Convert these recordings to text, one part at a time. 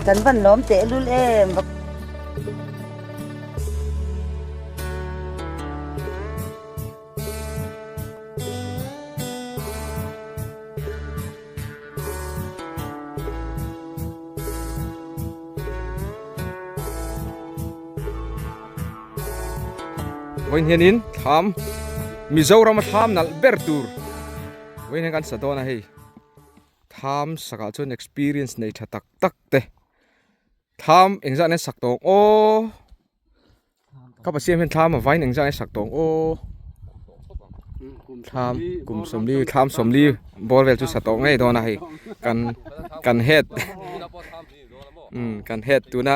Kan van lawm tehlul em. Vawiin hianin thlam Mizoram a thlam nalh ber tur vawiin hian kan sa dawn a hei thlam sakah chuan experience nei tha tak tak te thlam engzah nen sak tawh ang aw. Ka Pathian hian thlam a vain engzah nge sak tawh ang aw thlam kum sawmli thlam sawmli bawr vel chu sa tawh ngei dawn a hei kan kan head umm kan head tuna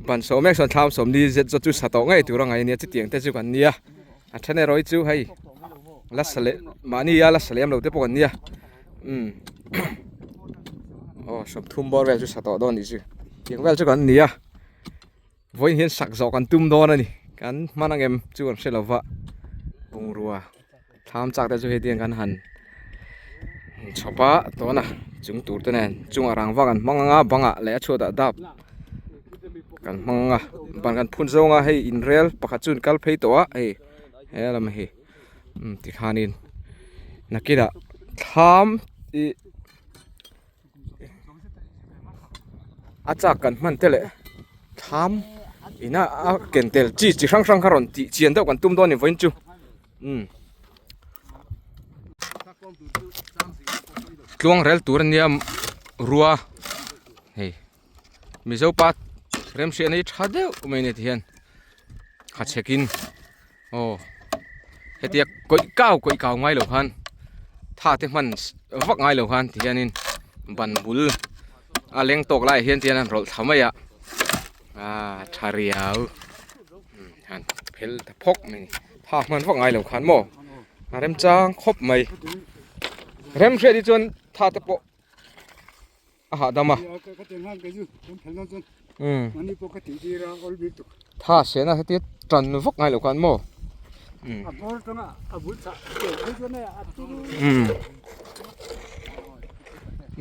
ban sawm mek sawn thlam sawmli zet zawt chu sa tawh ngei tur a ngaih a nia chutiang te chu kan nia a then erawh hi chu hei la sa leh mahni a la sa lem lo te pawh kan nia umm aw sawmthum bawr vel chu sa tawh dawn a nih chu tiang vel chu kan nia. Vawiin hian sak zawh kan tum dawn a ni kan hman ang em chu kan hre lo va bungrua thlam chak te chu heti hian kan han chhawp a tawna chung tur te nen chungah rangva kan hmang ang a bangah leh a chhuatah dap kan hmang ang a ban kan phun zawng a hei inrel pakhat chu an kal phei tawh a hei he lam hi tikhanin nakinah thlam ih. A chak kan hman te leh thlam ina a ken tel chi chi hrang hrang kha rawn tih chian deuh kan tum dawn a ni vawiin chu umm tluang rel tur ania rua hei mizo pa remhriatna hi tha deuh mai a ni tihian ha chhekin. Aw hetia kawih kau kawih kau ngai lo khan tha te hman vak ngai lo khan ti hianin ban bul a leng tawk laiah hian tihian an rawlh thla mai a ah tha riau han phel ta phawk mai a ni tha hman vak ngai lo khan maw a remchang khawp mai remhriat hi chuan tha te pawh. a hahdam a tha sena hetia tan vak ngai lo khan maw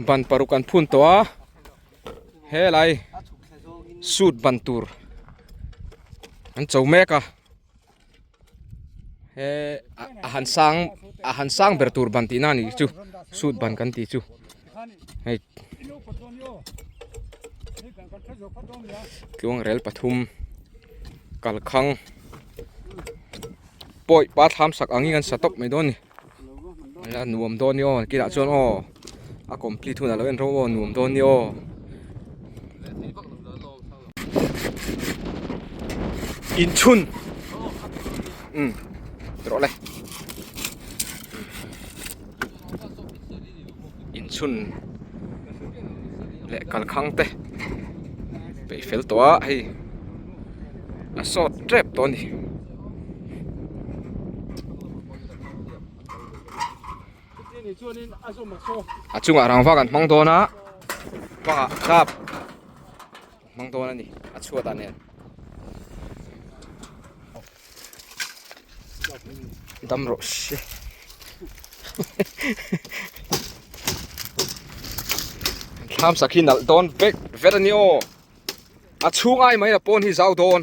ban paruk an phun tawh a helai suit ban tur an cho mek a. He a han sang a han sang ber tur ban tihna a nih chu suit ban kan tih chu hei tluang rel pathum kalkhang pawi pa thlam sak angin an sa tawp mai dawn a ni a nuam dawn a ni aw kinah chuan aw a complete hunah lo en rawh aw nuam dawn a ni aw. Inchhun umm rawh le inchhun leh kalkhang te peih fel tawh a hei a sawt tep tawh a ni. A chungah rangva kan hmang dawn a bangah dap hmang dawn a ni a chhuatah nen dam rawh se thlam sak hi nalh dawn vek vek a ni aw a chhung ai mai a pawn hi zau dawn.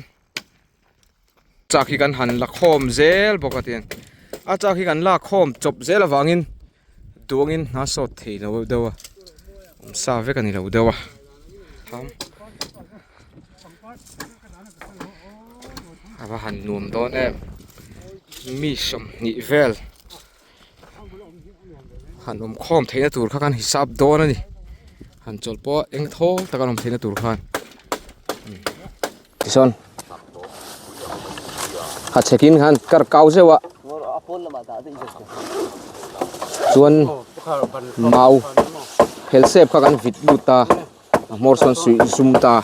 Chak hi kan han la khawm zel bawk a tiang a chak hi kan lak khawm chawp zel avangin duangin hna sawt thei lo deuh a awm sa vek a ni lo deuh a a va han nuam dawn em mi sawmhnih vel han awm khawm theihna tur kha kan hisap dawn a ni han chawlh pawh eng thawl taka an awm theihna tur khan tichuan ha chhekin khan kar kau zeuh a chuan mau hel sep kha kan vit lut ta a hmawr sawn suih zum ta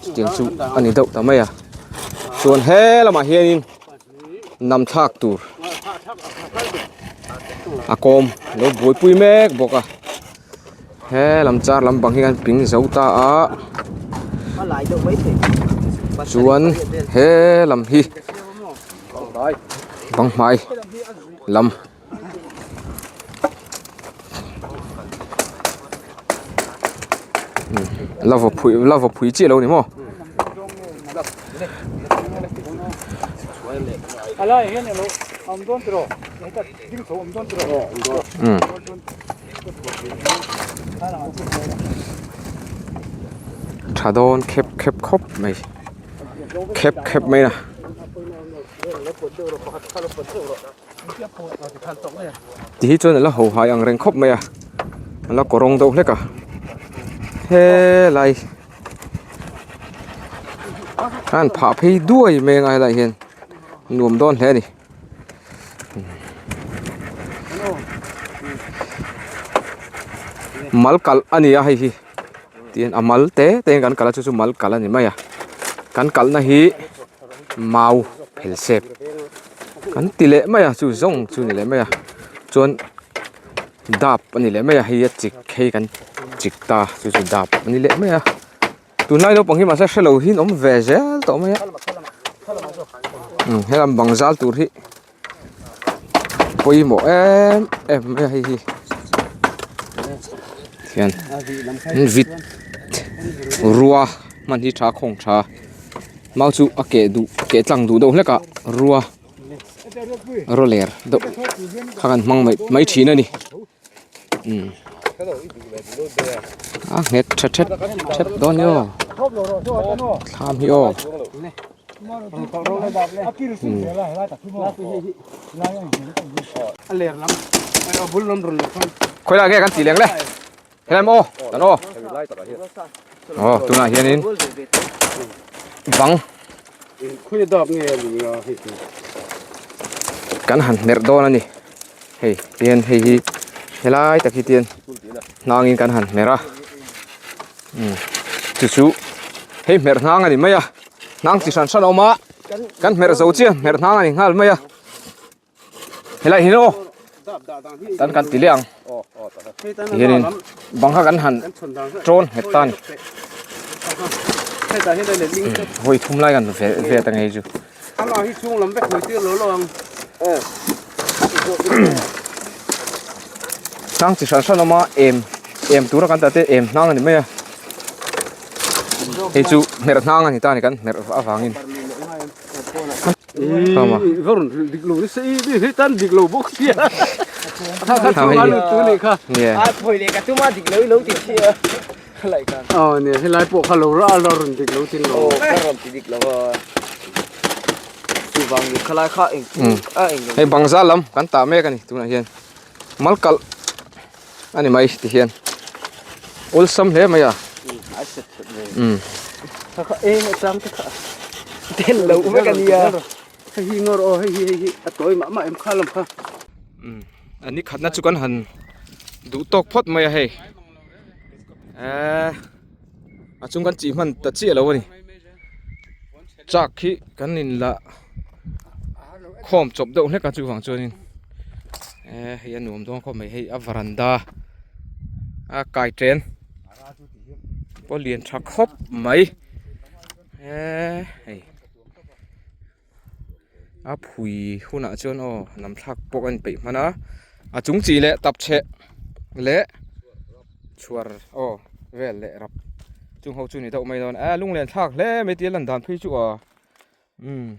chutiang chu a ni deuh ta mai a chuan he lamah hianin nam thlak tur a kawm lo buaipui mek bawk a he lam char lam bang hi an ping zo ta a chuan he lam hi bang hmai lam. La vaw phui la vaw phui chiah lo ni maw. Umm. Tha dawn khep khep khawp mai khep khep mai a. Ti hi chuan a la ho hai ang reng khawp mai a a la kawrawng deuh hlek a helai a han phah phei duai mai a helaiah hian nuam dawn hle a ni. Mal kalh a ni a hei hi tin a mal te te in kan kalh a chu chu mal kalh a ni mai a kan kalhna hi mau phel sep kan ti leh mai a chu zawng chu ni leh mai a chuan dap a ni leh mai a hei a chik hei kan chik ta chu chu dap a ni leh mai a. Tunlai naupang hi mahse hrelo hi an awm ve zel tawh mai a umm helam bang zal tur hi pawimawh em em mai a hei hi hian vit rua hman hi tha khawng tha mau chu a keh duh keh tlang duh deuh hlek a rua rawler deuh kha kan hmang mai mai thin a ni. A nghet tha thet thet dawn hi aw thlam hi aw khawi lai nge kan tih leng le helai maw tan aw aw tunah hianin bang kan han hmerh dawn a ni. Hei tian hei hi helai tak hi tian hnangin kan han hmer a umm chu chu hei hmer hnang a ni mai a hnang chi hran hran a awm a kan hmer zo chiah hmer hnang a ni nghal mai a helai hi aw tan kan ti leh ang tihianin bang kha kan han tawn nghet ta a ni vawi thum lai kan ve ve ta ngei chu. Hnang chi hran hran a awm a em em tura kan tah te em hnang a ni mai a hei chu hmerh hnang a ni ta a ni kan hmerh avangin Hei bangza lam kan tah mek a ni tunah hian mal kalh a ni mai ti hian awlsam hle mai a umm umm a ni khatna chu kan han duh tawk phawt mai a hei eee a chung kan chih hman ta chiah lo a ni. Chak hi kan in la khawm chawp deuh hlek a chuvang chuanin eh hei a nuam dawn khawp mai hei a varanda a kai chen pawh lian tha khawp mai eh hei a phui hunah chuan aw lam thlak pawh a ni peih hman a a chung chi leh tap chheh leh chhuar aw vel leh rap chung ho chu ni deuh mai dawn a lunglen thlak hle mai tia lan dan phei chu a umm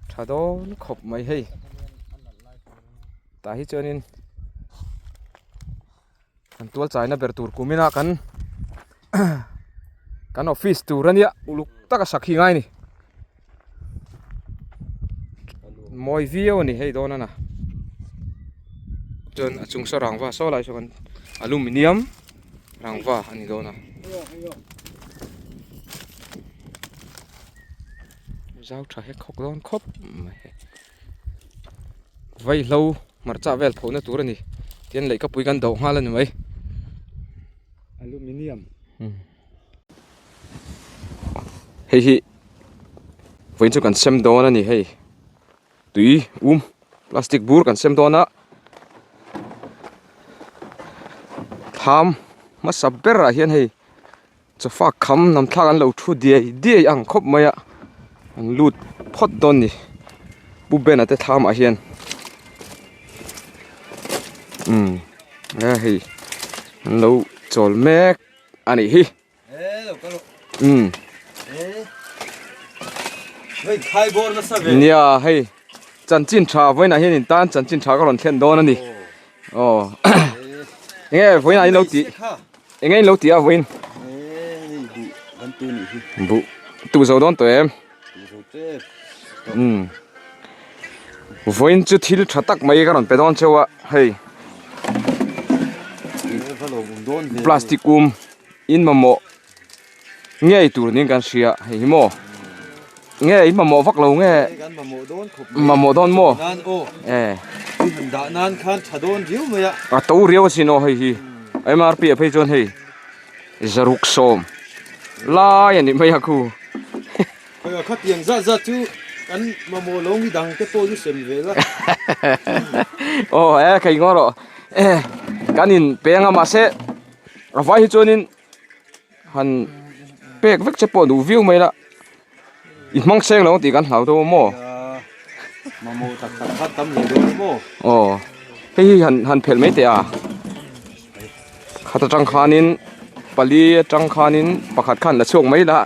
tha dawn khawp mai hei tah hi chuanin kan tual chaina ber tur kumina kan kan office tur ania uluk taka sak hi ngai a ni mawi viau a ni hei dawn a na chuan a chung saw rangva saw lai saw kan aluminium rangva a ni dawn a zau tha hek hawk dawn khawp mai hei vaihlo hmarcha vel phona tur a ni tian lehkapui kan do nghal a ni mai aluminium hei hi vawiin chu kan sem dawn a ni hei tui um plastic bur kan sem dawn a thlam hmasa berah hian hei chawfak kham nam thlak an lo thu diai diai ang khawp mai a an lut phawt dawn a ni pu bena te thlam ah hian umm hei an lo chawl mek. anih hi. Umm. Nia hei chanchin tha vawiinah hian in tan chanchin tha ka rawn thlen dawn a ni. Aw enge vawiinah in lo tih enge in lo tih a vawiin? Buh tu zo dawn tawh em? Umm vawiin chu thil tha tak mai ka rawn pe dawn cheu a hei plastic um in mamawh ngei tur niin kan hria hei hi maw nge in mamawh vak lo nge mamawh dawn maw e a to riau asin aw hei hi M R P ah phei chuan hei zaruk sawm lai a ni mai a khu. Khatiang zat zat chu kan mamawh lo mi dang te pawh chu sem ve la. Aw e kei ngaw rawh e kan in peng a mahse a vai hi chuanin han pek vek che pawh duh viau mai la i hmang seng lo ang tih kan hlau deuh a maw. Mamawh tak tak kha tam leh dawn maw. Aw hei hi han han phelh mai teh a. Khat atang khanin pali atang khanin pakhat khan la chhuak mai la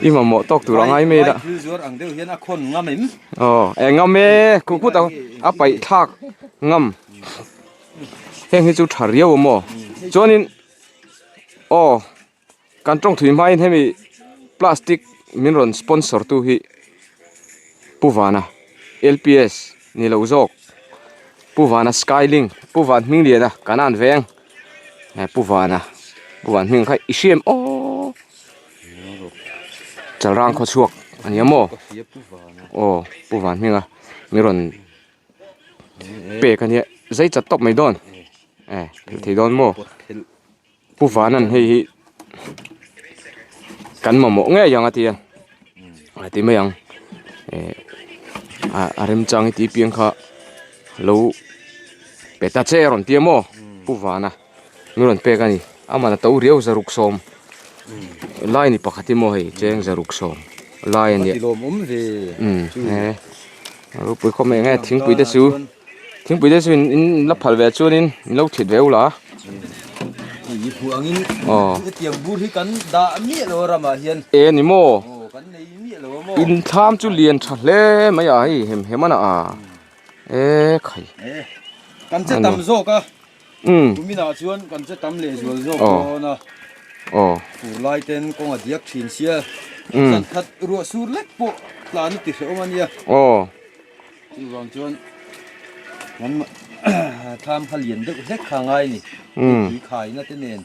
i mamawh tawk tur a ngai mai la aw e ngam e khuh khut a a paih thlak ngam heng hi chu tha riau a maw chuanin aw kan tawng thui hmain hemi plastic min rawn sponsor tu hi Pu Vana L_P_S ni lo zawk Pu Vana Skylink Pu Van hming lian a Kanan veng eh Pu Vana Pu Van hming kha i hriam aww Chalrang khaw chhuak a ni a maw aw Pu Van hming a min rawn pek a nia zai chat tawp mai dawn eh phelh thei dawn maw. Pu Vanan hei hi kan mamawh ngei ang a ti a a ti mai ang eh a remchang i tih piang kha lo pe ta che a rawn ti a maw Pu Vana min rawn pek a ni amah a to riau zaruk sawm lai ni pakhat hi maw hei cheng zaruk sawm lai a nia umm he ropui khawp mai eng nge thingpui te chu. Thingpui te chu in la phal ve chuanin in lo thlit ve ula. I hmuh angin hetiang bur hi kan dah miah lo a ramah hian. E ni maw? Aw kan nei miah lo a maw? In thlam chu lian tha hle mai a hei hem hem a na a. E khai. Kan che tam zawk a. Kuminah chuan kan che tam leh zual zawk dawn a. Aw. Fur lai ten kawng a diak thin sia. Zan khat ruah sur lek pawh tlan a ti hrehawm a nia. Aw. Chuvang chuan kan thlam kha lian deuh hlek kha ngai ni. Tui khaina te nen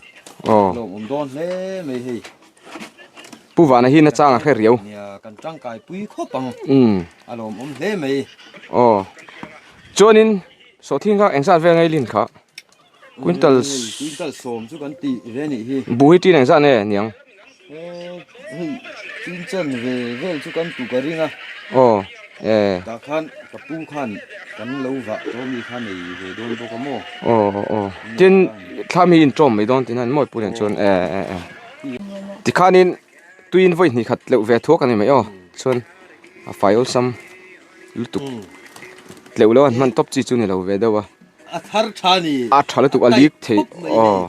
lawmawm dawn hle mai hei. Pu Vana hi na chang a hre riau. Nia kan tangkai pui khawp ang. A lawmawm hle mai. Aw. Chuanin sawhthing kha engzat vel ngai lin kha? Quintal quintal sawm chu kan tih ve anih hi. Buh hi tin engzat nge niang? Hei tin chan ve vel chu kan tuk a ring a. Aw e. Tah khan ka pu khan kan lo vah tawh mi kha nei ve dawn bawk a maw? Aw aw tin thlam hi in tawm mai dawn tin a ni maw pu nen chuan e e e. Tikhanin tuiin vawi hnih khat tleuh ve thuak a ni mai aw chuan a fai awlsam lutuk tleuh lo an hman tawp chi chu ni lo ve deuh a. A thar tha ni. A tha lutuk a lik thei aw.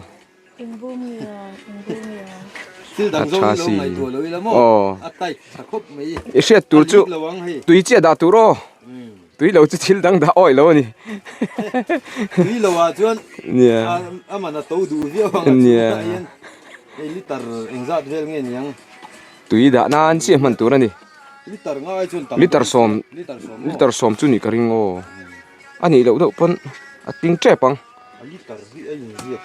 Thil dang zawng hi lo ngaihtuah lo ila maw? Aw. A tight tha khawp mai. I hriat tur chu tui chiah dah tur aw. Tui lo chu thil dang dah awih lo a ni. Tui lo ah chuan a man a to duh viau ang a chhungah hian hei liter engzat vel nge niang. Tui dah nan chiah hman tur a ni. Liter ngai chuan tam. Liter sawm. Liter sawm chu ni ka ring aw. A nih loh deuh pawn a ting tep ang. A liter hi a inziak.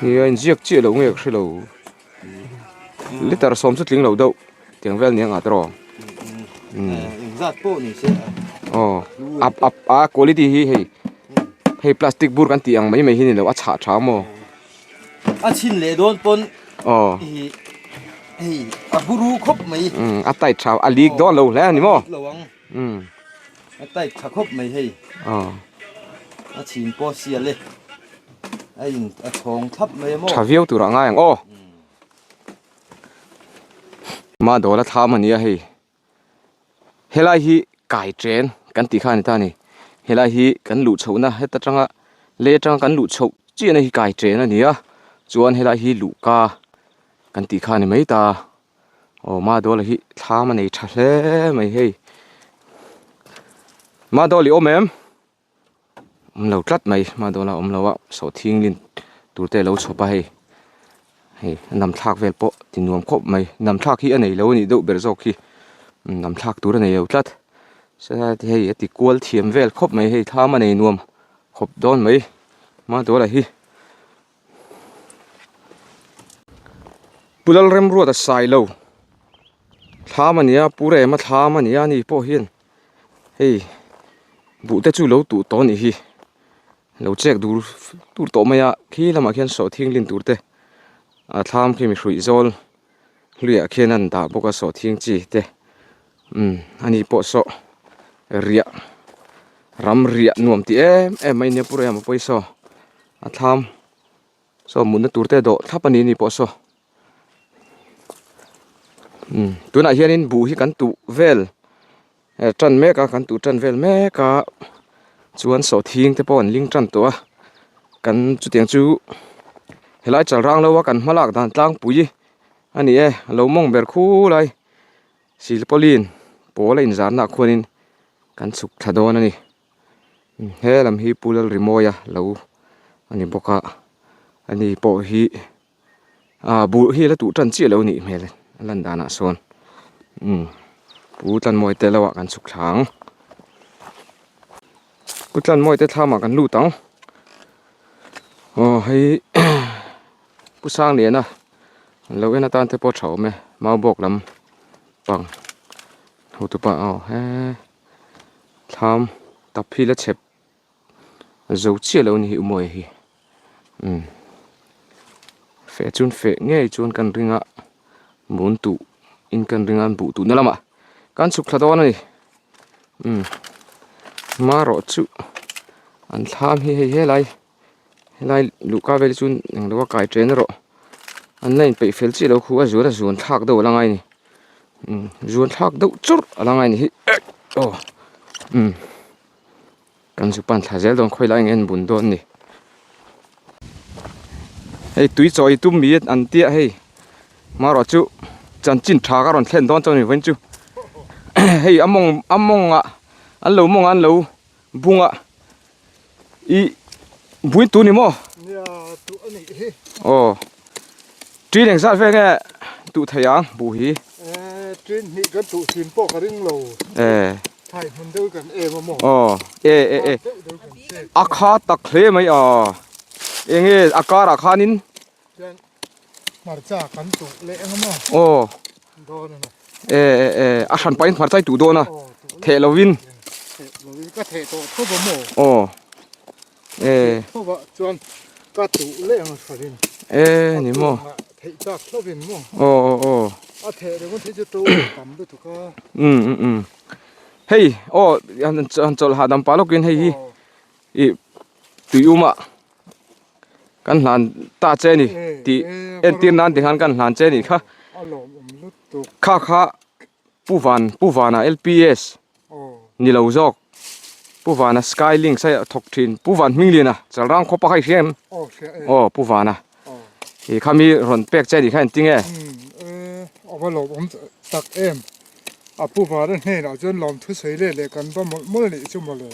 Ni a inziak chiah loh nge ka hre lo. Liter sawm chu tling lo deuh tiang vel nia ngah tawh. Engzat pawh ni se a. Aw a a a quality hi hei hei plastic bur kan tih ang mai mai hi ni lo a chhah tha maw. A chhin leh dawn pawn aw hei a buru khawp mai. A tight tha a leak dawn lo hle a ni maw. Lo ang. A tight tha khawp mai hei. Aw. A chhin pawh sial e. A in a chhawng thlap mai a maw. Tha viau tur ah ngai ang aw. Ma dawl a thlam a nia hei. Helai hi kai chen kan tih kha a ni ta a ni. Helai hi kan luh chhohna heta tanga lei atanga kan luh chhoh chiahna hi kai chen a ni a. Chuan helai hi luhka kan tih kha a ni mai ta. Aw Madawla hi thlam a nei tha hle mai hei. Madawla i awm em? Awm lo tlat mai Madawla awm lo a sawhthing lin tur te a lo chhawp a hei. Hei a nam thlak vel pawh ti nuam khawp mai. Nam thlak hi a nei lo a nih deuh ber zawk hi. Nam thlak tur a nei lo tlat. Hei a ti kual thiam vel khawp mai hei thlam a nei nuam khawp dawn mai Madawla hi. Pu Lalremruat a sai lo thlam a nia Pu Rema thlam a nia ani pawh hian hei buh te chu lo tuh tawh a nih hi lo chek dur dur tawh mai a khi lamah khian sawhthing lin tur te a thlam khi mi hruih zawl hluiah khian an dah bawk a sawhthing chi te umm ani pawh saw riah ram riah nuam tih em em mai nia Pu Rema pawisa. A thlam saw mutna tur te dawh thlap a ni ni pawh saw umm tunah hianin buh hi kan tuh vel eh tan mek a kan tuh tan vel mek a chuan sawhthing te pawh an ling tan tawh a kan chutiang chu helai chal rang lo a kan hma lak dan tlangpui a ni e a lo mawng ber khulai silpauline pawl a inzarna ah khuanin kan chhuk thla dawn a ni. He lam hi Pu Lalrimawia lo a ni bawk a ani pawh hi ah buh hi la tuh tan chiah lo nih hmel a lan danah sawn umm Pu Tlanmawia te lo ah kan chhuk thla ang Pu Tlanmawia te thlamah kan lut ang aw hei Pu Sangliana an lo en atan te pawh tha awm e Maubawk lam pang hotupa aw he. Thlam tap hi la chhep zo chiah lo a ni hi Umawi hi umm feh chuan feh ngei chuan kan ring a bun tuh in kan ring a an buh tuhna lamah kan chhuk thla dawn a ni umm marawh chu an thlam hi hei helai helai luhka vel hi chu englo a kai chen erawh an la inpeih fel chiah lo khu a zuan a zuan thlak deuh a la ngai a ni umm zuan thlak deuh churh a la ngai a ni hi aw umm kan zu pan thla zel dawn khawi lai nge an bun dawn ni hei tui chawi tum mi an tia hei marawh chu chanchin tha ka rawn thlen dawn chuan mi vawiin chu hei a mawng a mawngah an lo mawngah an lo bung a. I buin tu ni maw? Nia tu a nih hi. Aw. Ṭin engzat vel nge tuh thei ang buh hi? Eh, ṭin hnih kan tuh thin pawh ka ring lo. Eh. Thai hmun deuh kan em a maw? Aw, e e e. A kha tak hle mai a. Enge a karah khanin? Chuan hmarcha kan tuh leh eng a maw? Aw. Dawn a ni. E e e, a hran pahin hmarcha i tuh dawn a. Theh lovin. Theh lovin ka theh tawh tho va maw? Aw. E. Tho va chuan ka tuh leh ang a hrarin. E ni maw? Theih chak hlovin maw? Aw aw aw. A theh ringawt hi chu to tam lutuk a. Um um um. Hei aw han chawlh hahdam pah lawkin hei hi i tui umah kan hlan ta che a ni tih entir nan tikhan kan hlan che a nih kha. Kha kha Pu Van Pu Vana LPS ni lo zawk Pu Vana Skylink sai a thawk thin Pu Van Hmingliana Chalrang khawpa kha i hria em? Aw Pu Vana i kha mi rawn pek che a nih kha engtin nge? A va lawmawm tak em a Pu Vana hnenah chuan lawmthu sawi leh leh kan va mawlh mawlh a nih chu mawle.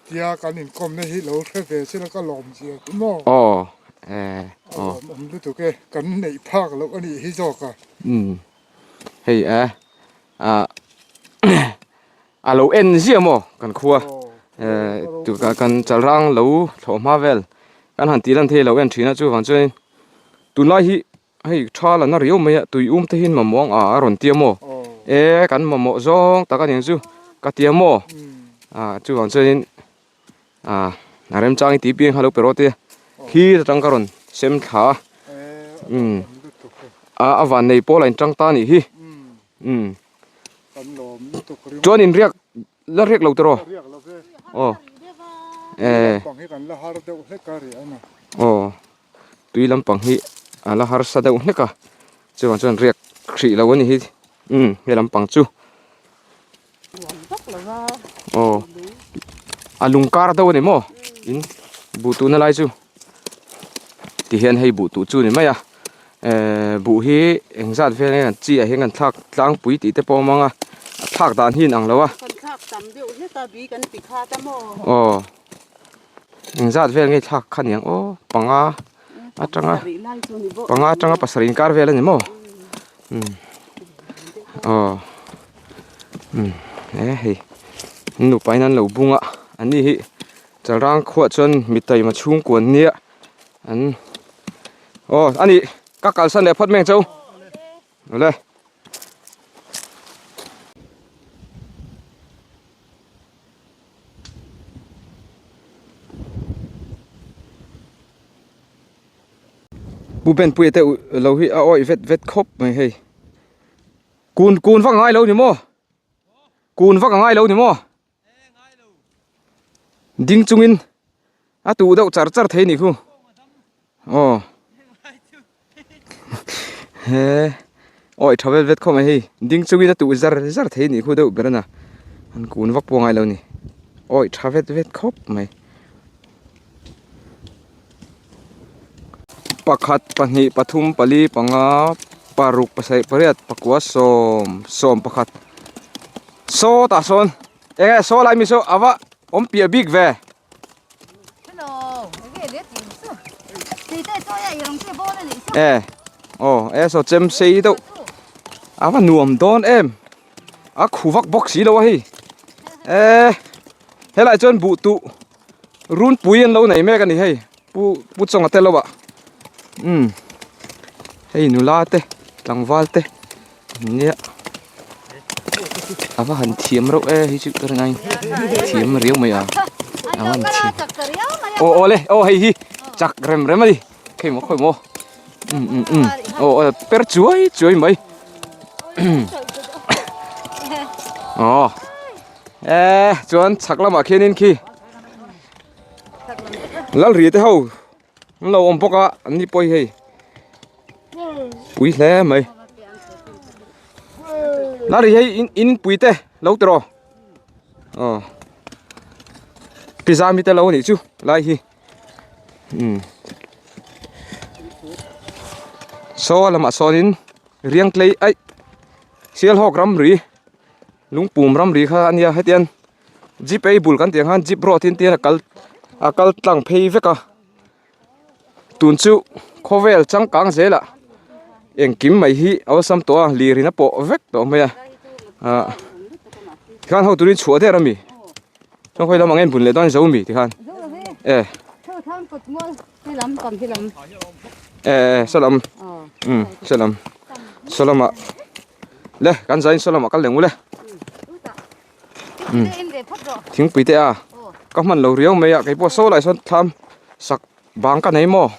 Tia kan inkawmna hi lo hre ve sela ka lawm zia chu maw? Aw eh aw. A lawmawm lutuk e, kan neih phak loh a nih hi zawk a. Umm hei e ah a lo en ziah maw kan khua eh tu kan chalrang lo thlawh hma vel kan han tih lan thei lo en thin a chuvang chuanin tunlai hi Hei tha la na riau mai a tui um te hian mamawh ang a a rawn tia maw e kan mamawh zawng tak a ni ang chu ka tia maw ah chuvang chuanin ah a remchang i tih piang kha lo pe rawh te khi atang ka rawn sem thla a umm a a van nei pawl a in tang ta a nih hi umm chuan in riak la riak lo tiraw aw e aw. Tui lampang hi a la harsa deuh hlek a chuvang chuan riak hrih lo a ni hi umm he lampang chu aw a lung kar deuh a ni maw in buh tuhna lai chu. Tihian hei buh tuh chu ni mai a ehh buh hi engzat vel nge kan chi ah hian kan thlak tlangpui tih te pawh a awm ang a a thlak dan hi inang lo a. Kan thlak tam deuh hlek a bi kan ti khat a maw? Aw engzat vel nge thlak kha niang aw panga atanga panga atanga pasarih inkar vel a ni maw umm aw umm he hei an nupa in an lo bung a an ni hi chalrang khuah chuan mi taima chhungkua an nia. An aw a nih ka kalsan leh phawt mai ang che u awle. Pu Benpuia te lo hi a awih vet vet khawp mai hei kun kun vak angai lo ni maw kun vak angai lo ni maw. Ding chungin a tuh deuh char char thei nih khu aw he awi tha vel vet khawp mai hei ding chungin a tuh zar zar thei nih khu deuh ber a na an kun vak pawh a ngai lo ni awi tha vet vet khawp mai pakhat pahnih pathum pali panga paruk pasarih pariat pakua sawm sawm pakhat. Saw tah sawn eng nge saw lai mi saw a va awm piah bik ve. E aw e saw chem sei deuh a va nuam dawn em a khu vak bawk si lo a hei e helai chuan buh tuh runpui an lo nei mek a ni hei pu pu chawnga te lo ah umm hei nula te tlangval te. Nia a va han thiam reuh e hei chu ka rin aiin thiam riau mai a a va han thiam aw aw le aw hei hi chak rem rem a ni khawi maw khawi maw um um um aw aw per chuai chuai mai aw e chuan chhak lamah khianin khi Lalri te ho An lo awm bawk a an ni pawh hi hei pui hle mai nari hei in in pui te lo ti rawh aw pizza mi te lo anih chu lai hi umm saw lamah sawnin riang tlei aih sialhawk ramri lungpum ramri kha a nia hetiang. Jeep ei bul kan tih ang khan jeep road in tihian a kal a kal tlang phei vek a tun chu khawvel changkang zelah engkim mai hi a awlsam tawh a lir in a pawh vek tawh mai a ah tikhan ho turin chhuah der ami chuan khawi lamah nge an bun leh dawn zo mi tikhan e e e saw lam um saw lam saw lamah le kan zain saw lamah kal leh ngu le. Thingpui te a ka hman lo riau mai a kei pawh saw lai sawn thlam sak bang ka nei maw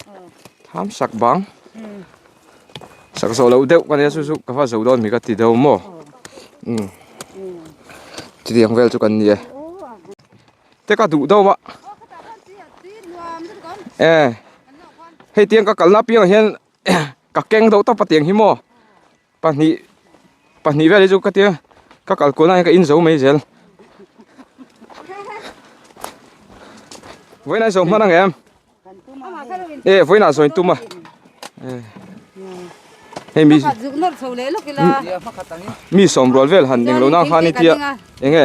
thlam sak bang sak zawh loh deuh ka nia chu chu ka va zo dawn mi ka ti deuh maw umm chutiang vel chu kan ni e te ka duh deuh a e hei tiang ka kalna apiangah hian ka keng deuh tawp a tiang hi maw. Pahnih pahnih vel hi chu ka tia ka kal kual na hian ka in zo mai zel. Vawiin a zo hman ang em? E vawiin ah zawi tum a. Hei mi mi sawm rual vel han englo na khan i tia enge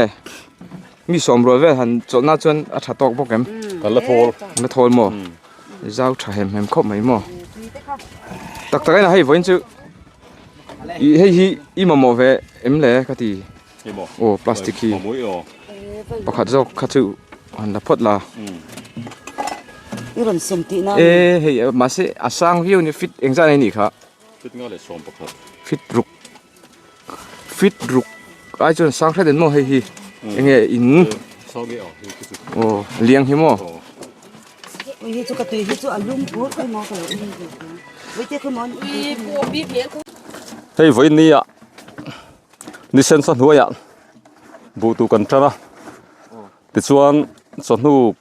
mi sawm rual vel han chawlh na chuan a tha tawk bawk em? Kan la thawl. La thawl maw? Zau tha hem hem khawp mai maw? Tak tak aina hei vawiin chu ih hei hi i mamawh ve em le ka ti aw plastic hi pakhat zawk kha chu han la phawt la i rawn sem tih na e hei mahse a sang viau ni fit engzah nge nih kha fit nga leh sawm pakhat fit ruk fit ruk ai chuan sang hret en maw hei hi enge in aw liang hi maw Hei vawiin ni ah ni sen sa hnuaiah buh tur kan tan a tichuan chawhnu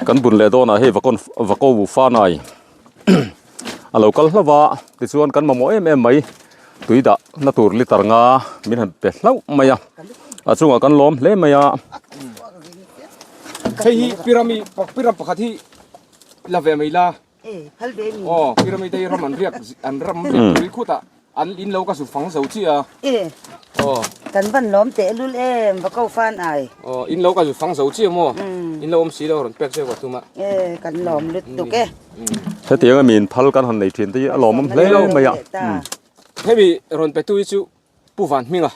kan bun leh dawnah hei vakawn vakaw fanai a lo kal hlauh a tichuan kan mamawh em em mai tui dah na tur liter nga min han pe hlauh mai a a chungah kan lawm hle mai a. Hei hi pyramid pyramid pakhat hi. la ve mai la. E, phal ve mi. Aw, Pyramid hi ram an riak an ram riak tui khut ah an in lo ka zu fang zo chiah a. E. Aw. Kan van lawm teh lul em va ko fan ai. Aw, in lo ka zu fang zo chiah maw? In lo awm si lo rawn pek zeuh ka tum a. E, kan lawm lutuk e. Hetiang a min phal kan han nei thin te hi a lawmawm hle mai a. Hemi rawn pe tu hi chu Pu Van Hminga.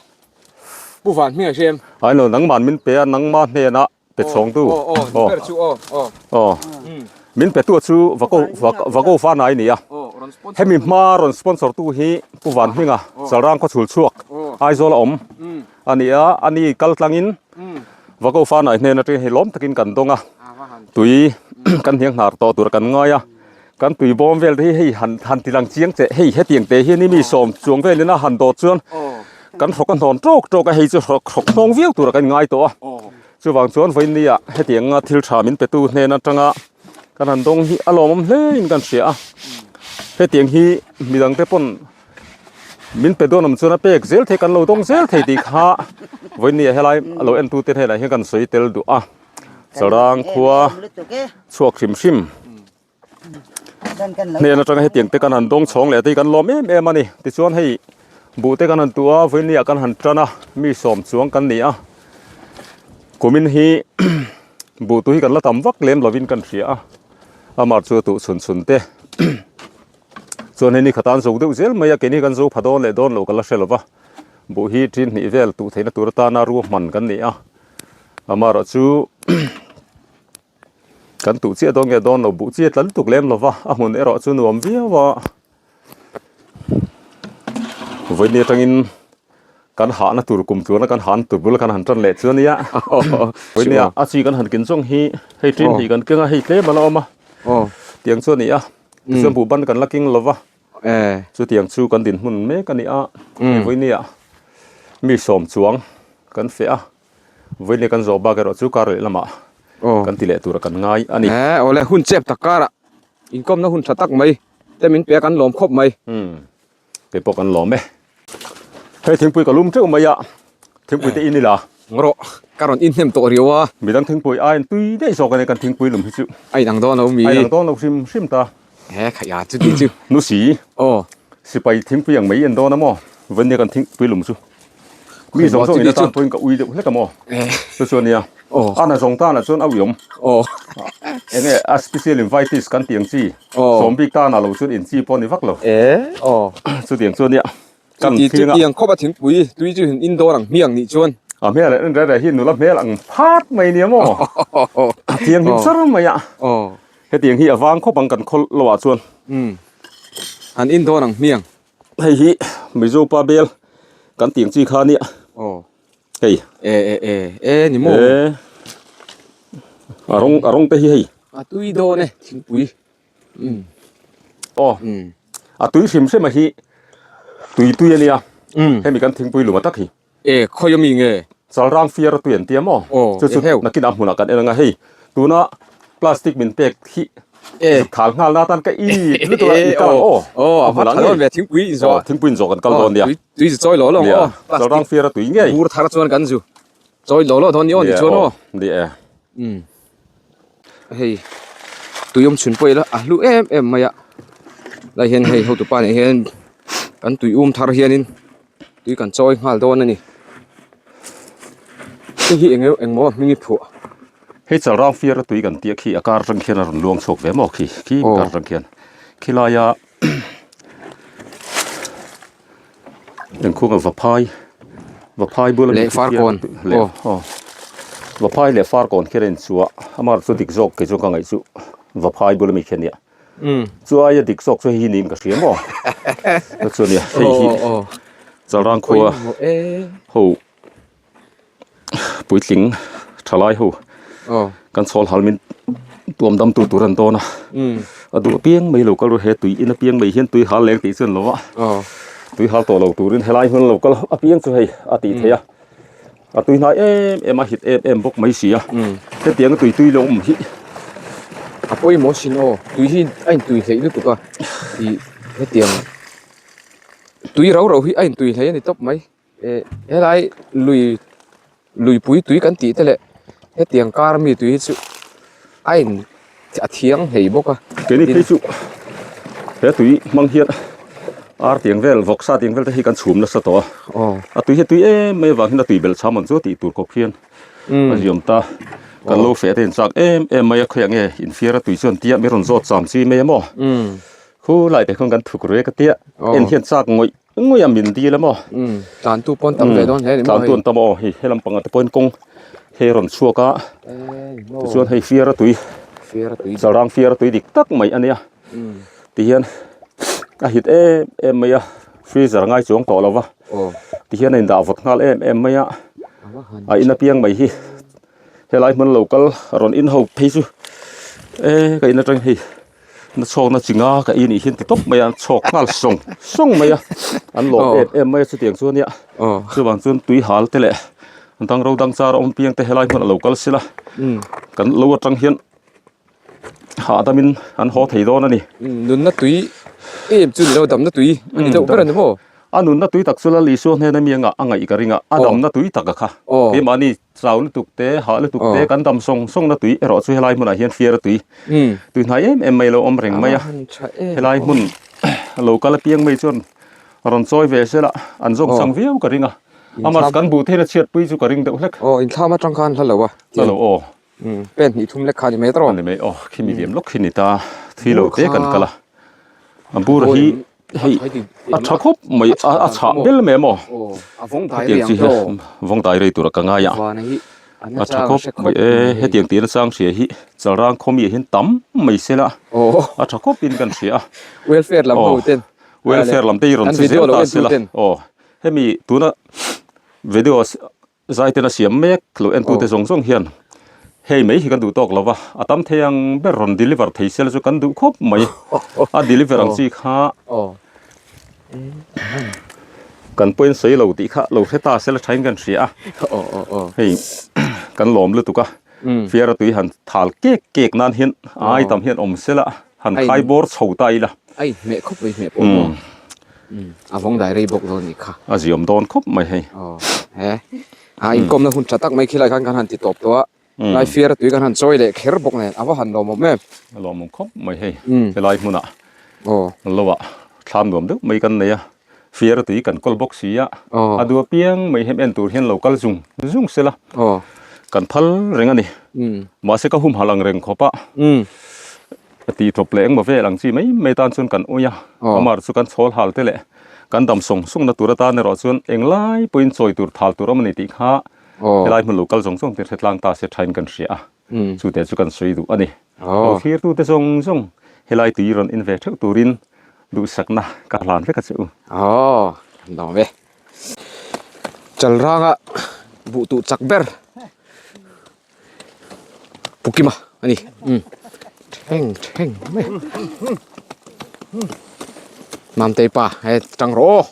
Pu Van Hminga hria em? Ai lo, nangman min pe a, nangma hnenah pe chhawng tu. Aw, aw, aw, ber chu aw, aw. Aw. Min pe tu chu Vako Vako Fanai ni a. Hemi hma rawn sponsor tu hi Pu Van Hminga Chalrang khaw chhul chhuak Aizawl a awm a ni a, ani kal tlangin Vako Fanai hnen atangin hei lawm takin kan dawng a, tui kan hniang hnar tawh tur kan ngai a, kan tui bawm vel te hi hei han han ti lang chiang che hei hetiang te hian mi sawm chuang velin a han dawt chuan kan hrawk a hnawn tawk tawk a, hei chu hrawk hrawk hnawng viau tura kan ngai tawh a. Chuvang chuan vawinia hetianga thil tha min petu hnen atanga kan han dawng hi a lawmawm hle in kan hria a, hetiang hi midang te pawn min pe dawn awm chuan a pek zel thei kan lo dawng zel thei tih kha vawinia helai a lo en tu te hnenah hian kan sawi tel duh a, Chalrang khua chhuak hrim hrim. Hnen atanga hetiang te kan han dawng chhawng leh te hi kan lawm em em a ni. Tichuan hei buh te kan han tuh a, vawinia kan han tan a, mi sawm chuang kan ni a. Kumin hi buh tu hi kan la tam vak lem lovin kan hria a, amah chu a tuh chhun chhun te. Chuan hei ni khatan zo deuh zel mai a, keini kan zo pha dawn leh dawn loh ka la hre lova. Buh hi tin hnih vel tuh theihna tur atana ruahman kan ni a, amaherawh chu. Kan tuh chiah dawn nge dawn lo buh chiah tla lutuk lem lova a hmun erawh chu nuam viau a vawiin atangin kan hahna tur kum tluana kan hahna tur bul kan han tan leh chu ania vawiin a chi kan han kin zawng hi hei tin hi kan keng a hei tlem a la awm a tiang chu a ni a tichuan buh ban kan la king lova chutiang chu kan dinhmun mek a ni a vawiin mi sawm chuang kan feh a. Vawiin kan zawh bak erawh chu kar leh lamah kan ti leh tura kan ngai a ni. He awle hun chep tak karah inkawmna hun tha tak mai te min pe a kan lawm khawp mai. Umm kei pawh kan lawm e. Hei thingpui ka lum teuh mai a, thingpui te in ila. Rawh ka rawn in hnem tawh riau a. Midang thingpui aiin tui daih zawk a ni kan thingpui lum hi chu. A inang dawn lo mi. A inang dawn lo hrim hrim ta. He khaih a chuti chu. Nu si. Aw. Sipai thingpui ang mai en dawn a maw? Vawiin nia kan thingpui lum chu. Mi zawng zawng in atan pawhin ka ui deuh hlek a maw? Chu chu ania. Aw. A na zawng tan ah chuan a ui awm. Aw. Enge a special invitees kan tih ang chi. Aw. Sawm bik tan ah lo chuan in chi pawh a ni vak lo. E. Aw. Chutiang chu ania. Kan Chuti thing a. chutiang khawp a thingpui tui chu in dawn ang hmiang nih chuan. A hmel leh en reh reh hi nula hmel ang phat mai nia maw? A thianghlim sar mai a. Aw. Hetiang hi a vang khawp ang kan khawl lo ah chuan. Umm. An in dawn ang hmiang. Hei hi Mizo pa bel kan tiang chi kha nia. Aw. Hei. E e e e ni maw. E. A rawng a rawng te hi hei. A tui dawn e thingpui. Umm. Aw. Umm. A tui hrim hrim a hi tui tui a nia. Umm. Hemi kan thingpui lum a tak hi. E, khawi ami nge? Chalrang fiar a tui an tia maw? Aw, Chu chu e heu. nakin a hmunah kan en anga hei tuna plastic min pek hi E. zuk thal nghal na atan ka i lutuk a E, i kal ang aw. aw. Aw, A a va hmunah tha dawn ngei. ve thingpui inzawh. Aw, thingpui inzawh kan kal Aw, dawn nia. tui tui zu chawi lawh lawng Nia, aw. chalrang Plastic fiar a tui ngei. bur thar chuan kan zu chawi lawh lawh dawn ni aw ni Nia, chuan aw. aw. Ni e. Umm. Hei tui awm chhun pawh ila a hlu em em mai a. Lai hian hei hotupa nen hian kan tui um thar hianin tui kan chawi nghal dawn a ni hei hi eng engmaw a hming i phuah hei chalrang fiar a tui kan tih a khi a kar atang khian a rawn luang chhuak ve maw khi khi kar atang khian khilaia engkhuang a vaphai vaphai bula leh farkawn leh aw vaphai leh farkawn khian a inchhuah amah chu dik zawk kei chuan ka ngaih chu vaphai bula mi khi a nia. Chu aia dik zawk chu hei hi niin ka hria maw? Chu chu ania hei hi Chalrang khua ho puitling thalai ho kan chhawl hal min tuam dam tu tur an dawn a a duh apiang mai lo kal ru he tui in apiang mai hian tui hal leng tih chu an lo a tui hal tawh lo turin helai hun lo kal apiang chu hei a tih theih a. A tui hnai em em a hit em em bawk mai si a hetiang a tui tui lo awm hi a pawimawh sin aw tui hi a intui hleih lutuk a ih hetiang tui rau rau hi a intui hlei a ni tawp mai eh helai lui luipui tui kan tih te leh hetiang kar mi tui hi chu a in. a thiang hlei bawk a. Keini phei chu he tui hmang hian ar tiang vel vawk sa tiang vel te hi kan chhum nasa tawh a. A tui hi a tui em mai avang hian a tui belh cham ang chu tih tur khawp hian a ziam ta. Kan lo feh te in chak em em mai a khawiah nge infiar a tui chuan tia mi rawn zawt cham chi mai a maw. Khu lai te khawn kan thuk rek a tia en hian chak ngawih ngawih a min dil a maw. Tlantu pawn tam ve dawn hle ni maw hei. Tlantu an tam aw hei helam panga te pawhin kawng hei rawn chhuak a tichuan hei fiara tui chalrang fiara tui dik tak mai a nia tihian a hit em em mai a freezer ngai chuang tawh lo va tihian a indah vawt nghal em em mai a a in apiang mai hi. Helai hmun lo kal rawn in ho phei chu e ka in atang hei na chhawk na chi nga ka i nih hian ti tawp mai a an chhawk nghal sawng sawng mai a an lawm em em mai a chutiang chu ania chuvang chuan tui hal te leh dang ro dang char a awm piang te helai hmun a lo kal sila kan lo atang hian hahdamin an haw thei dawn a ni. Nunna tui em chu ni lo damna tui a ni deuh ber a ni maw? A nunna tui tak chu Lal Isua hnena mi anga a ngaih ka ring a, a damna tui tak a kha. Keimahni chau lutuk te, hah lutuk te, kan dam sawng sawngna tui erawh chu helai hmunah hian fiara tui tui hnai em em mai lo awm reng mai a. Helai hmun lo kal apiang mai chuan rawn chawi ve sela an zawng chang viau ka ring a. Amah kan buh theihna chhiatpui chu ka ring deuh hlek. Aw, inthlam atang khan hla lo a. Hla lo aw. Pen hnih thum lek kha a ni mai tawh. A ni mai aw, khimi liam lawk khi ni ta, thui lo te kan kal a. A bur hi hei a tha khawp mai a chhah bel mai maw. Hetiang chi hi vawng dai rei tura ka ngai a. A tha khawp mai e, hetiang tih nachang hria hi chalrang khawmi ah hian tam mai sela a tha khawp in kan hria a. Welfare lam ho ten. Welfare lam te hi rawn che zel ta sela aw hemi tuna video Zaiten a siam mek lo entute zawng zawng hian hei mai hi kan duh tawk lo va, a tam thei ang ber rawn deliver thei sel chu kan duh khawp mai. A deliver ang chi kha kan pawhin sawi lo tih kha lo hre ta sel a thain kan hria a. Hei kan lawm lutuk a, fiara tui han thal kek kek nan hian ai tam hian awm sela han khai bawr chho ta ila. A inhmeh khawp mai hmeh pawh maw. A vawng dai rei bawk dawn nih kha. A ziawm dawn khawp mai hei. Aw he. A inkawmna hun tha tak mai khilai khan kan han ti tawp tawh a. Lai fiara tui kan han chawi leh kher bawk nen a va han lawmawm em. A lawmawm khawp mai hei. Helai hmunah lo ah thlam nuam deuh mai kan nei a. Fiara tui kan kawl bawk si a. A duh apiang mai hem en tur hian lo kal zung zung sela. Kan phal reng a ni. Mahse ka humhalh ang reng khawp a. Ka tih tawp leh engmaw vel ang chi mai mai tan chuan kan ui a, amah chu kan chhawl hal te leh kan dam sawng sawng na tur atan erawh chuan englai pawhin chawi tur thal tur awm a ni tih kha helai hmun lo kal zawng zawng te hre tlang ta se thain kan hria a, chu te chu kan sawi duh a ni. Lo thlir tu te zawng zawng helai tui rawn in ve theuh turin duhsakna ka hlan vek a che u. Aw, kan dawm e. Chalranga buh tuh chak ber. Pu Kima a ni umm thleng thleng mai Mamtei pa he tang rawh aw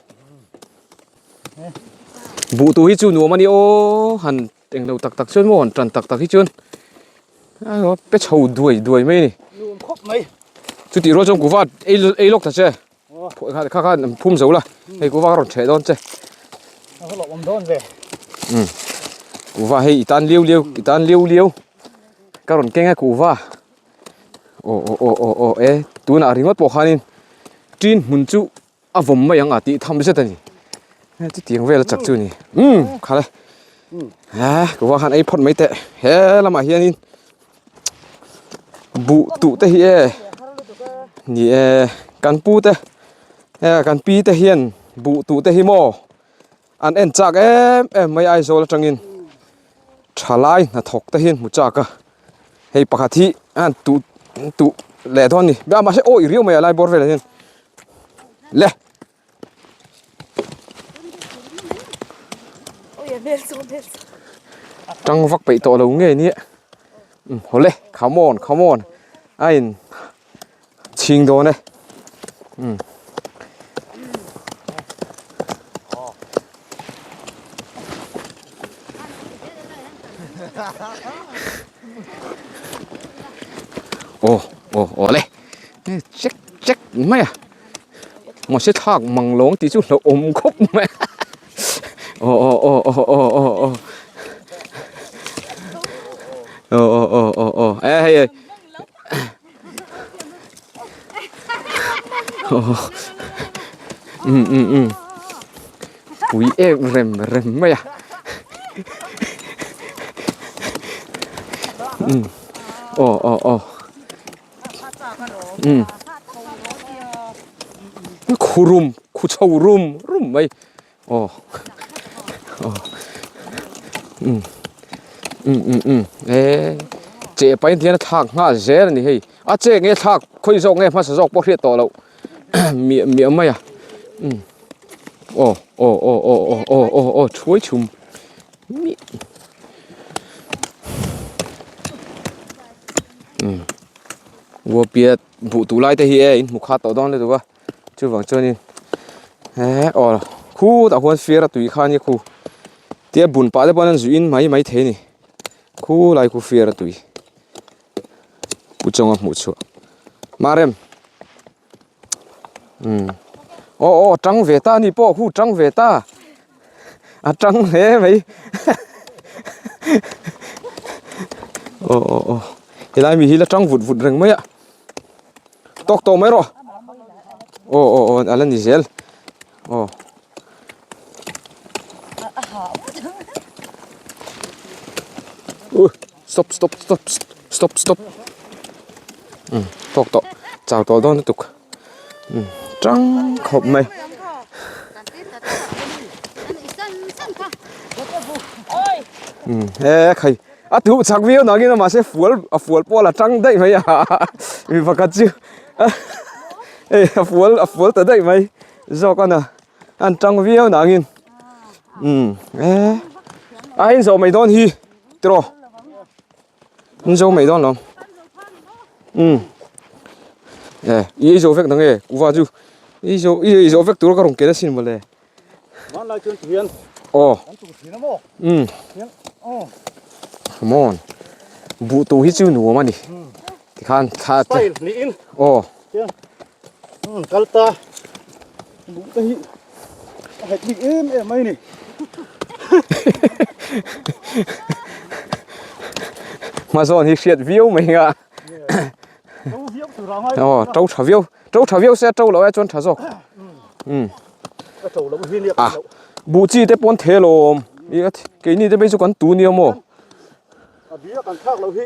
buh tu hi chu nuam a ni aw han englo tak tak chuan maw han tan tak tak hi chuan pe chho duai duai mai a ni chutih rual chuan kuhva ei lawk ta che. Kha kha phum zo la hei kuva ka rawn ṭheh dawn che um kuva hei i tan liu liu i tan liu liu ka rawn keng a kuva aw aw aw aw aw e tunah ringawt pawh khanin ṭin hmun chu a vawm mai ang a tih tham zet a ni chutiang vel a chak chu a ni um kha le kuva khan ei phawt mai teh he lamah hianin. Buh tuh te hi e ni e kan pu te e kan pi te hian buh tuh te hi maw an en chak em em mai Aizawl atangin thalai hnathawk te hian hmu chak a hei pakhat hi an tuh tuh leh dawn a ni mahse awi riau mai a lai bawr velah hian le. Tang vak peih tawh lo ngei nia um hawle come on come on a in chhing dawn e um. Aw aw awle check check mai a. Mahse thlak mang lawng tih chu hlauhawm khawp mai a aw aw aw aw aw aw aw aw aw aw aw aw e hei hei. Um um um pui em rem rem mai a um aw aw aw um khu rum khu chho rum rum mai aw aw um um um um e che pain hian a thlak nghal zel a ni hei a che nge thlak khawi zawk nge hmasa zawk pawh hriat tawh loh miah miah mai a um aw aw aw aw aw aw aw aw thuai chhum mi um uapiat buh tuh lai te hi e in hmu khat tawh dawn lutuk a. Chuvang chuanin he aw khutah khuan fiara tui kha ania khu tia bun pah te pawh an zuih in mai mai thei a ni khulai khu fiara tui pu chawnga hmuh chhuah marem umm aw aw tang ve ta ani pawh khu tang ve ta a tang hle mai aw aw aw helai mi hi la tang vut vut reng mai a. Tawk tawh mai rawh. Aw aw aw ala ni zel. Aw. Uh, stop stop stop stop stop. Um, tawk tawh. Chau tawh dawn lutuk. Um, tang khawp mai. Um, e khai. A tuh chak viau nangin a mahse fual a fual pawh a la tang daih mai a mi pakhat chu hei a fual a fual ta daih mai zawk a na an tang viau nangin umm e a inzawh mai dawn hi tiraw inzo mai dawn lo umm e i ei zo vek nang e kuva chu i ei zo i ei zo vek tur ka rawn ken asin mawle. Hmanlai chuan ti hian aw kan tum thin a maw? Umm. Hian aw. Come on. Buh tur hi chu nuam a ni. Tikhan thla te. Style niin. Aw. Hian umm kal ta. Buh te hi a het bik em em mai ni. Hmazawn hi hriat viau mai nga. To viau tur a ngai. Aw to tha viau. To tha viau se to lo ai chuan tha zawk. Umm. Ka to lo hi nia ka lo. Buh chi te pawn the lawm. I keini te phei chu kan tu nia maw. A bia kan thlak lo hi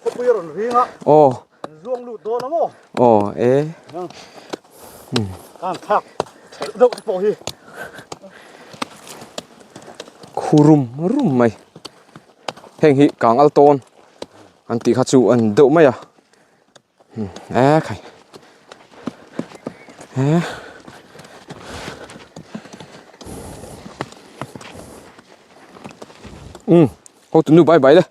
khawpui a rawn ring a. Aw. An zuang lut dawn a maw. Aw e. Umm. Kan thlak thelh deuh te pawh hi. Khu rum rum mai. Heng hi kang al tawn. An tih kha chu an deuh mai a e khai e um hotu nu bye bye le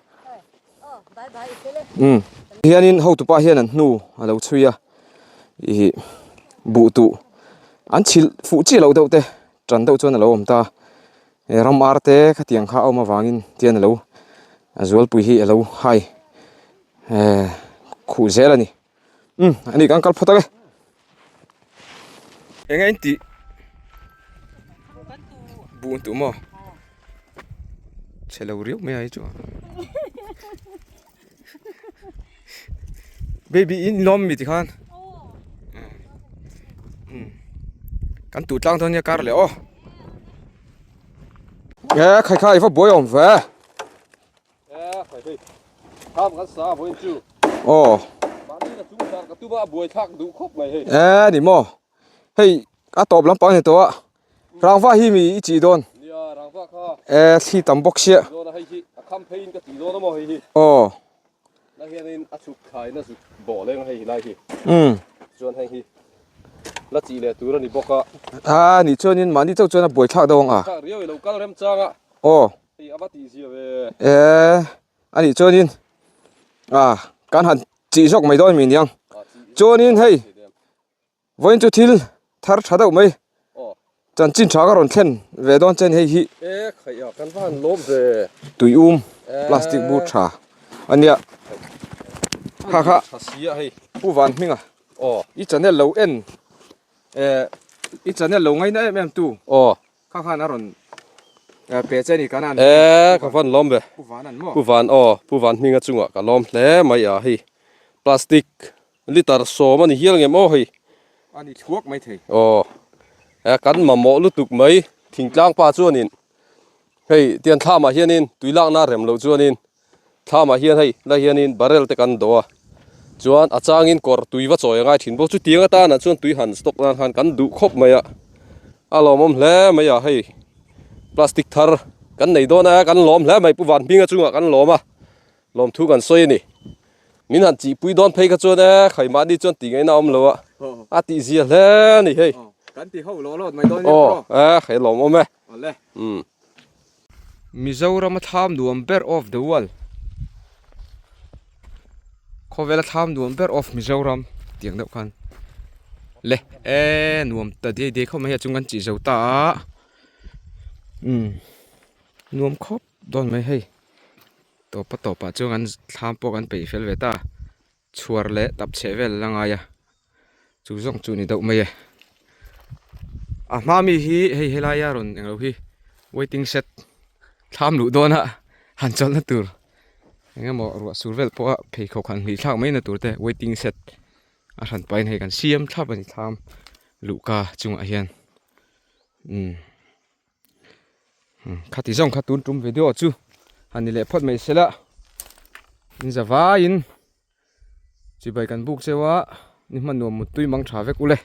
um hianin hotupa hian an hnu a lo chhui a ih buh tuh an chhilh fuh chiah loh deuh te tan deuh chuan a lo awm ta. He ram ar te khatiang kha a awm avangin tian alo a zualpui hi alo hai eh khuh zel a ni umm ani kan kal phawt ang e eng a in tih buh an tuh maw chhe lo riau mai a hi chu baby in lawm mi tikhan kan tuh tlang dawn nia kar leh aw e khai khai va buai awm ve aw e ni maw hei a tawp lampang ni tawh a Rangva hi mi i chih dawn. Nia rangva kha. E thli tam bawk sia. Dawn a hei hi a kham phei in ka tih dawn a maw hei hi. Aw. Na hian in a chhuk thlai na zuk bawh leng hei lai hi. Umm. Chuan hei hi la chih leh tur a ni bawk a. A ni chuan in mahni chauh chuan a buai thlak deuh ang a. Thlak riau i lo kal rem chang a. Aw. Hei a va tih zia ve. E a nih chuan in a kan han chih zawk mai dawn mi niang. Chuan in hei. Vawiin chu thil thar tha deuh mai. Chanchin tha ka rawn thlen ve dawn che a ni hei hi. Tui um plastic bur tha a nia. Kha kha Pu Van Hminga i channel lo en i channel lo ngaina em em tu. Kha khan a rawn pe che a ni kan an. E ka van lawm ve. Pu Van an maw? Pu Van aw, Pu Van hminga chungah ka lawm hle mai a hei. Plastic liter sawm a ni hial ngem aw hei. A ni thuak mai thei. Aw e kan mamawh lutuk mai thingtlang pa chuanin hei tian thlamah hianin tui lakna rem loh chuanin thlamah hian hei la hianin barrel te kan dawh a chuan a changin kawr tui va chawi a ngai thin bawk chutiang atana chuan tui han stock nan khan kan duh khawp mai a a lawmawm hle mai a hei plastic thar kan nei dawn a kan lawm hle mai pu van hminga chungah kan lawm a lawmthu kan sawi a ni min han chihpui dawn phei kha chuan e khaimahni chuan tih ngaihna a awm lo a a tihzia hle a ni hei kan ti ho lawh lawt mai dawn nia aw e hei lawmawm e awle umm Mizoram a thlam nuam ber of the world khawvel a thlam nuam ber of Mizoram tiang deuh khan le e nuam ta diai diai khawp mai hei a chung kan chih zo ta a umm nuam khawp dawn mai hei. Tawpa tawpah chuan kan thlam pawh kan peih fel ve ta chhuar leh tap chheh vel la ngai a chu zawng chu ni deuh mai e a hma mi hi hei helaia rawn englo hi waiting shed thlam luh dawn a han chawlhna tur eng emaw ruah sur vel pawha pheikhawk han hnih thlak mai na tur te waiting shed a hran pahin hei kan siam thlap a ni thlam luhka chungah hian umm. Khati zawng kha tun tum video chu han ni leh phawt mai se la in za vaiin chibai kan buk cheu a ni hman nuam muttui mang tha vek ule.